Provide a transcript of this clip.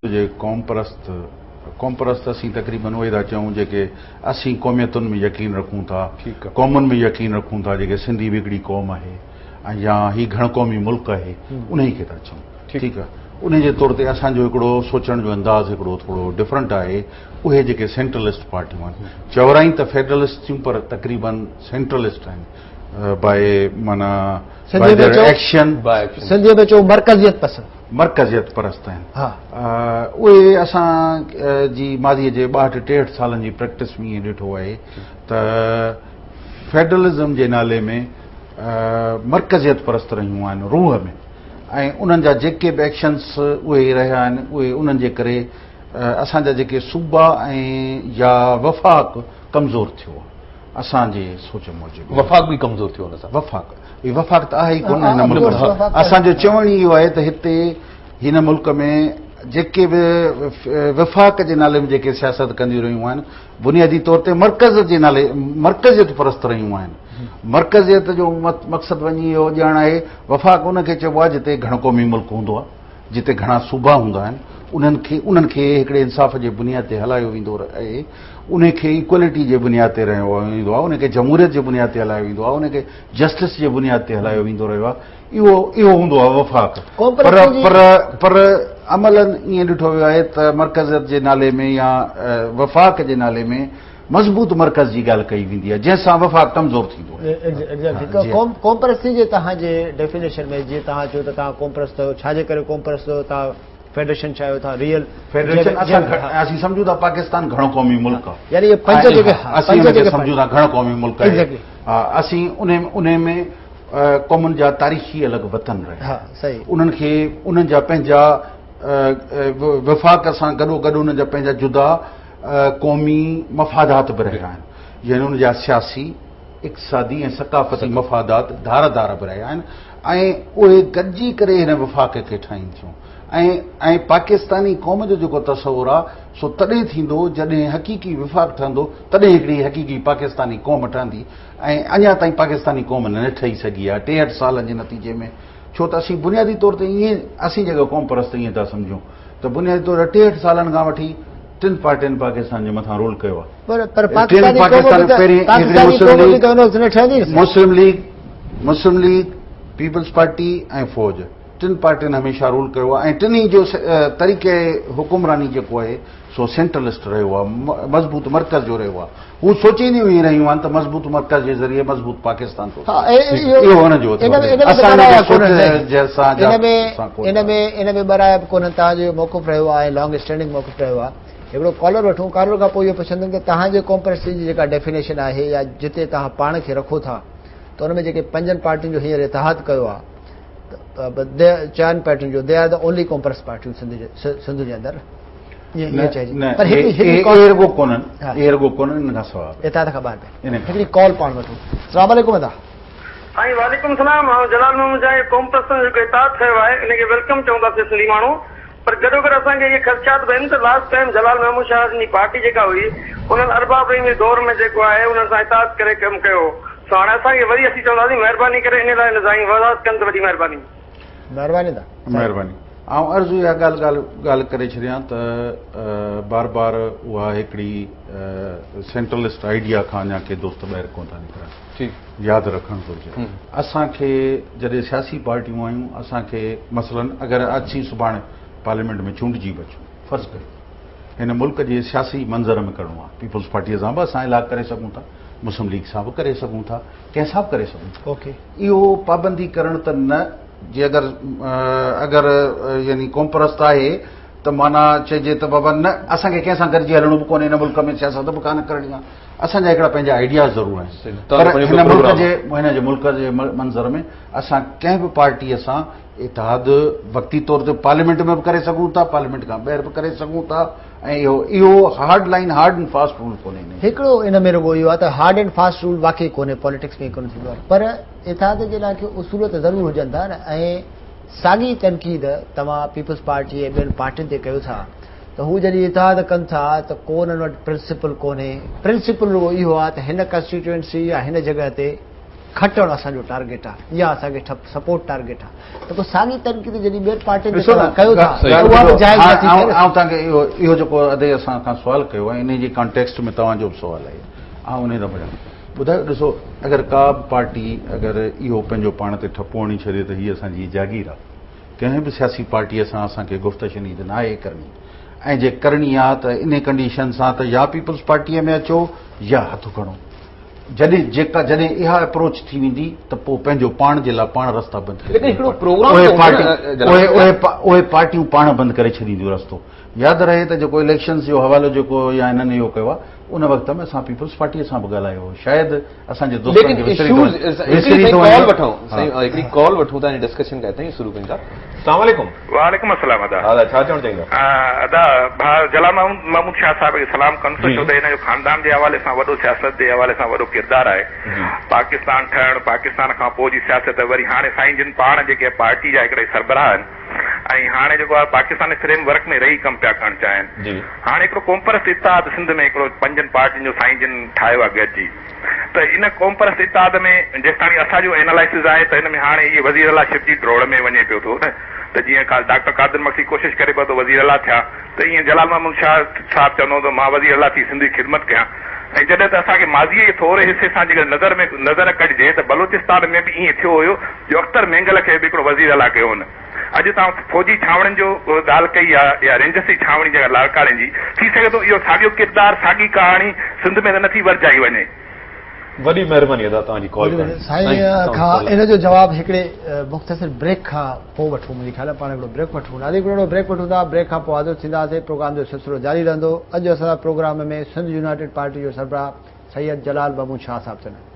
جي قومپرست، قومپرست اسين تقريبن اهي ٿا چئون جيڪي اسين قوميتن ۾ يقين رکون ٿا، قومن ۾ يقين رکون ٿا، جيڪي سنڌي به هڪڙي قوم آهي ۽ يا هي گهڻ قومي ملڪ آهي انهي کي ٿا چئون. ٺيڪ آهي. انهي جي طور تي اسان جو هڪڙو سوچڻ جو انداز هڪڙو ٿورو ڊفرنٽ آهي. اهي جيڪي سينٽرلسٽ پارٽيون آهن، چورائين ته فيڊرلسٽ ٿيون پر تقريبن سينٽرلسٽ آهن باء معنيٰ باء ديئر ايڪشن. سنڌيء ۾ چئو مرڪزيت پسند. مرڪزيت پرست آهن. اهي اسان جي ماضيء جي 62 63 سالن جي پريڪٽس ۾ ائين ڏٺو آهي ته فيڊرلزم جي نالي ۾ مرڪزيت پرست رهيون آهن روح ۾ ۽ انهن جا جيڪي به ايڪشنس اهي رهيا آهن اهي انهن جي ڪري اسان جا جيڪي صوبا ۽ يا وفاق ڪمزور ٿيو آهي اسان جي سوچ موجب. وفاق به ڪمزور ٿيو ان سان. وفاق وفاق ته آهي ئي ڪونه هن ملڪ ۾. اسان جو چوڻ ئي اهو آهي ته هتي هن ملڪ ۾ جيڪي به وفاق جي نالي ۾ جيڪي سياست ڪنديون رهيون آهن بنيادي طور تي مرڪز جي نالي مرڪزيت پرست رهيون آهن. مرڪزيت جو مقصد وڃي اهو ڄاڻ آهي وفاق ان کي چئبو آهي جتي گهڻ قومي ملڪ هوندو آهي. جتي گهڻا صوبا هوندا آهن انهن کي انهن کي هڪڙي انصاف جي بنياد تي هلايو ويندو آهي انهي کي ايڪوالٽي جي بنياد تي رهيو ويندو آهي انهي کي جمهوريت جي بنياد تي هلايو ويندو آهي انهي کي جسٽس جي بنياد تي هلايو ويندو رهيو آهي اهو اهو هوندو آهي وفاق پر پر پر عملاً ائين ڏٺو ويو آهي ته مرڪزيت جي نالي ۾ يا وفاق جي نالي ۾ مضبوط مرڪز جي ڳالهه ڪئي ويندي آهي جنهن سان وفاق ڪمزور ٿيندو آهي. ايگزيڪٽلي قومپرستي جي توهان جي ڊيفينيشن ۾ جيئن توهان چيو ته توهان قومپرست آهيو ڇا جي ڪري قومپرست آهيو توهان فيڊريشن چاهيو ٿا ريئل فيڊريشن اسان اسين سمجهون ٿا پاڪستان گهڻو قومي ملڪ آهي يعني اهي پنج جيڪي اسين ان کي سمجهون ٿا گهڻو قومي ملڪ آهي اسين ان ۾ قومن جا تاريخي الڳ وطن رهيا انهن کي انهن جا پنهنجا وفاق سان گڏو گڏ انهن جا پنهنجا جدا قومي مفادات به رهيا آهن يعني ان جا سياسي، اقتصادي ۽ ثقافتي مفادات ڌار ڌار به رهيا آهن ۽ اهي گڏجي ڪري هن وفاق کي ٺاهين ٿيون ۽ ۽ پاڪستاني قوم جو جيڪو تصور آهي سو تڏهن ٿيندو جڏهن حقيقي وفاق ٺهندو تڏهن هڪڙي حقيقي پاڪستاني قوم ٺهندي ۽ اڃا تائين پاڪستاني قوم نه ٺهي سگهي آهي 63 سالن جي نتيجي ۾ ڇو ته اسين بنيادي طور تي ائين اسين جيڪا قوم پرست ائين ٿا سمجهون ته بنيادي طور 63 سالن کان وٺي ٽن پارٽين پاڪستان جي مٿان رول ڪيو آهي. پر پر پاڪستاني قوم به ته پاڪستاني قوم به ته ان وقت نه ٺهندي نه. مسلم ليگ، مسلم ليگ، پيپلز پارٽي ۽ فوج ٽن پارٽين هميشه رول ڪيو آهي ۽ ٽنهي جو طريقه حڪمراني جيڪو آهي سو سينٽرلسٽ رهيو آهي، مضبوط مرڪز جو رهيو آهي. هو سوچينديون ئي رهيون آهن ته مضبوط مرڪز جي ذريعي مضبوط پاڪستان ٿو ٿئي. اهو هن جو اسان هن کي سوچ جي سان جا سان ڪونه ان ۾ ان ۾ ٻه رايا به ڪونهن توهان جو موقف رهيو آهي ۽ لانگ اسٽينڊنگ موقف رهيو آهي. هڪڙو ڪالر وٺون ڪالر کان پوء اهو پڇندم ته توهان جي قومپرستي جي جيڪا ڊيفينيشن آهي يا جتي توهان پاڻ کي رکو ٿا ته ان ۾ جيڪي پنجن پارٽين جو هينئر اتحاد ڪيو آهي ته چئن پارٽين جو they are the only قومپرست پارٽيون سنڌ جي اندر نه اهي رڳو ڪونهن اهي رڳو ڪونهن ان کان سواء به اتحاد کان ٻاهر به هڪڙي ڪال پاڻ وٺون السلام عليڪم ادا. سائين وعليڪم السلام آئون جلال محمد جاهي قوم پرستن جو جيڪو اتحاد ٺهيو آهي ان کي welcome چئون ٿا اسين سنڌي ماڻهو پر گڏوگڏ اسان کي اهي خدشات به آهن ته لاسٽ ٽائيم جلال محمود شاهه جن جي پارٽي جيڪا هئي انهن ارباب رحيم جي دور ۾ جيڪو آهي انهن سان اتحاد ڪري ڪم ڪيو هو سو هاڻي اسان کي وري اسين چونداسين مهرباني ڪري ان لاء سائين وضاحت ڪن ته وڏي مهرباني. مهرباني ادا. مهرباني. آئون عرض اها ڳالهه ڳالهه ڳالهه ڪري ڇڏيان ته بار بار اها هڪڙي سينٽرلسٽ آئيڊيا کان اڃا ڪي دوست ٻاهر ڪونه ٿا نڪرن. ٺيڪ. ياد رکڻ گهرجي. اسان کي جڏهن سياسي پارٽيون آهيون اسان کي مثلاً اگر اسين سڀاڻي پارليامينٽ ۾ چونڊجي به اچون فرض ڪريو هن ملڪ جي سياسي منظر ۾ ڪرڻو آهي پيپلز پارٽيء سان به اسان الحاق ڪري سگهون ٿا مسلم ليگ سان به ڪري سگهون ٿا ڪنهن سان به ڪري سگهون ٿا. اهو پابندي ڪرڻ ته نه جي اگر اگر يعني قومپرست آهي ته معنيٰ چئجي ته بابا نه اسان کي ڪنهن سان گڏجي هلڻو به ڪونهي هن ملڪ ۾ سياست به ڪانه ڪرڻي آهي اسان جا هڪڙا پنهنجا آئيڊياز ضرور آهن پر هن ملڪ جي هن جي ملڪ جي منظر ۾ اسان ڪنهن به پارٽيء سان اتحاد وقتي طور تي پارليامينٽ ۾ به ڪري سگهون ٿا پارليامينٽ کان ٻاهر به ڪري سگهون ٿا ۽ اهو اهو hard line hard and fast rule ڪونهي. هڪڙو ان ۾ رڳو اهو آهي ته هارڊ اينڊ فاسٽ رول واقعي ڪونهي پاليٽڪس ۾ ڪونه ٿيندو آهي پر اتحاد جي لاء ڪي اصول ته ضرور هجن ٿا نه ۽ ساڳي تنقيد توهان پيپلز پارٽي ۽ ٻين پارٽين تي ڪيو ٿا ته هو جڏهن اتحاد ڪن ٿا ته ڪو انهن وٽ پرنسپل ڪونهي پرنسپل رڳو اهو آهي ته هن ڪانسٽيٽوئنسي يا هن جڳهه تي کٽڻ اسان جو ٽارگيٽ آهي يا اسان کي سپورٽ ٽارگيٽ آهي ته پوء ساڳي تنقيد جڏهن ٻين پارٽين تي ڏسو نه توهان ڪيو ٿا ته اها به جائز نه ٿي ٿئي نه. آئون توهان کي اهو اهو جيڪو ادي اسان کان سوال ڪيو آهي انهي جي ڪانٽيڪسٽ ۾ توهان جو به سوال آهي آئون انهي تان پڇان ٻڌايو ڏسو اگر ڪا به پارٽي اگر اهو پنهنجو پاڻ تي ٺپو هڻي ڇڏي ته هي اسان جي جاگير آهي ڪنهن به سياسي پارٽيء سان اسان کي گفت شنيد ناهي ڪرڻي ۽ جي ڪرڻي آ ته انهي ڪنڊيشن سان ته يا پيپلز پارٽيء ۾ اچو يا هٿ کڻو. جڏهن جيڪا جڏهن اها اپروچ ٿي ويندي ته پوء پنهنجو پاڻ جي لاء پاڻ رستا بند ڪري ليڪن هڪڙو پروگرام ته هوندو نه جلال اهي اهي پارٽيون پاڻ بند ڪري ڇڏينديون رستو. ياد رهي ته جيڪو اليڪشنز جو حوالو جيڪو يا انهن اهو ڪيو آ ان وقت ۾ اسان پيپلز پارٽيء سان به ڳالهايو هو شايد اسان جي دوستن کي وسري ٿو وسري ٿو وڃي. وٺون سائين هڪڙي ڪال وٺون ٿا ۽ ڊسڪشن کي اتان ئي شروع ڪيون ٿا. السلام عليڪم. وعليڪم السلام ادا. ها ادا ڇا چوڻ چاهيندا. ادا ڀاء جلال محمود شاهه صاحب کي سلام ڪندس ڇو ته هن جو خاندان جي حوالي سان وڏو سياست جي حوالي سان وڏو ڪردار آهي پاڪستان ٺهڻ پاڪستان کان پوء جي سياست وري هاڻي سائين جن پاڻ جيڪي پارٽي جا هڪڙي سربراهه آهن ۽ هاڻي جيڪو آهي پاڪستاني فريم ورڪ ۾ رهي ڪم پيا ڪرڻ چاهين هاڻي هڪڙو قومپرست اتحاد سنڌ ۾ هڪڙو پنجن پارٽين جو سائين جن ٺاهيو آهي گڏجي ته ان قومپرست اتحاد ۾ جيستاڻي اسان جو اينالائسز آهي ته ان ۾ هاڻي اهي وزير اعليٰ شپ جي ڊوڙ ۾ وڃي پيو ٿو نه ته جيئن ڊاڪٽر قادر مگسي ڪوشش ڪري پيو ته وزير اعليٰ ٿيان ته ايئن جلال محمود شاهه صاحب چوندو هو ته مان وزير اعليٰ ٿي سنڌ جي خدمت ڪيان ۽ جڏهن ته اسان کي ماضيء جي ٿوري حصي سان جيڪڏهن نظر ۾ نظر ڪڍجي ته بلوچستان ۾ به ايئن ٿيو هيو جو اختر مينگل کي به هڪڙو وزير اعليٰ ڪيو هن اڄ توهان فوجي ڇانوڻين جو ڳالهه ڪئي آ يا رينجرس جي ڇانوڻي جيڪا لاڙڪاڻي جي ٿي سگهي ٿو اهو ساڳيو ڪردار ساڳي ڪهاڻي سنڌ ۾ ته نه ٿي ورجائي وڃي. وڏي مهرباني ادا توهان جي ڪال ڪرڻ جي. سائين کان ان جو جواب هڪڙي مختصر بريڪ کان پوء وٺون منهنجي خيال ۾ پاڻ هڪڙو بريڪ وٺون ناظرين هڪڙو بريڪ وٺون ٿا بريڪ کان پوء حاضر ٿينداسين پروگرام جو سلسلو جاري رهندو اڄ اسان سان پروگرام ۾ سنڌ يونائيٽيڊ پارٽي جو سربراهه سيد جلال محمود شاهه صاحب چنا.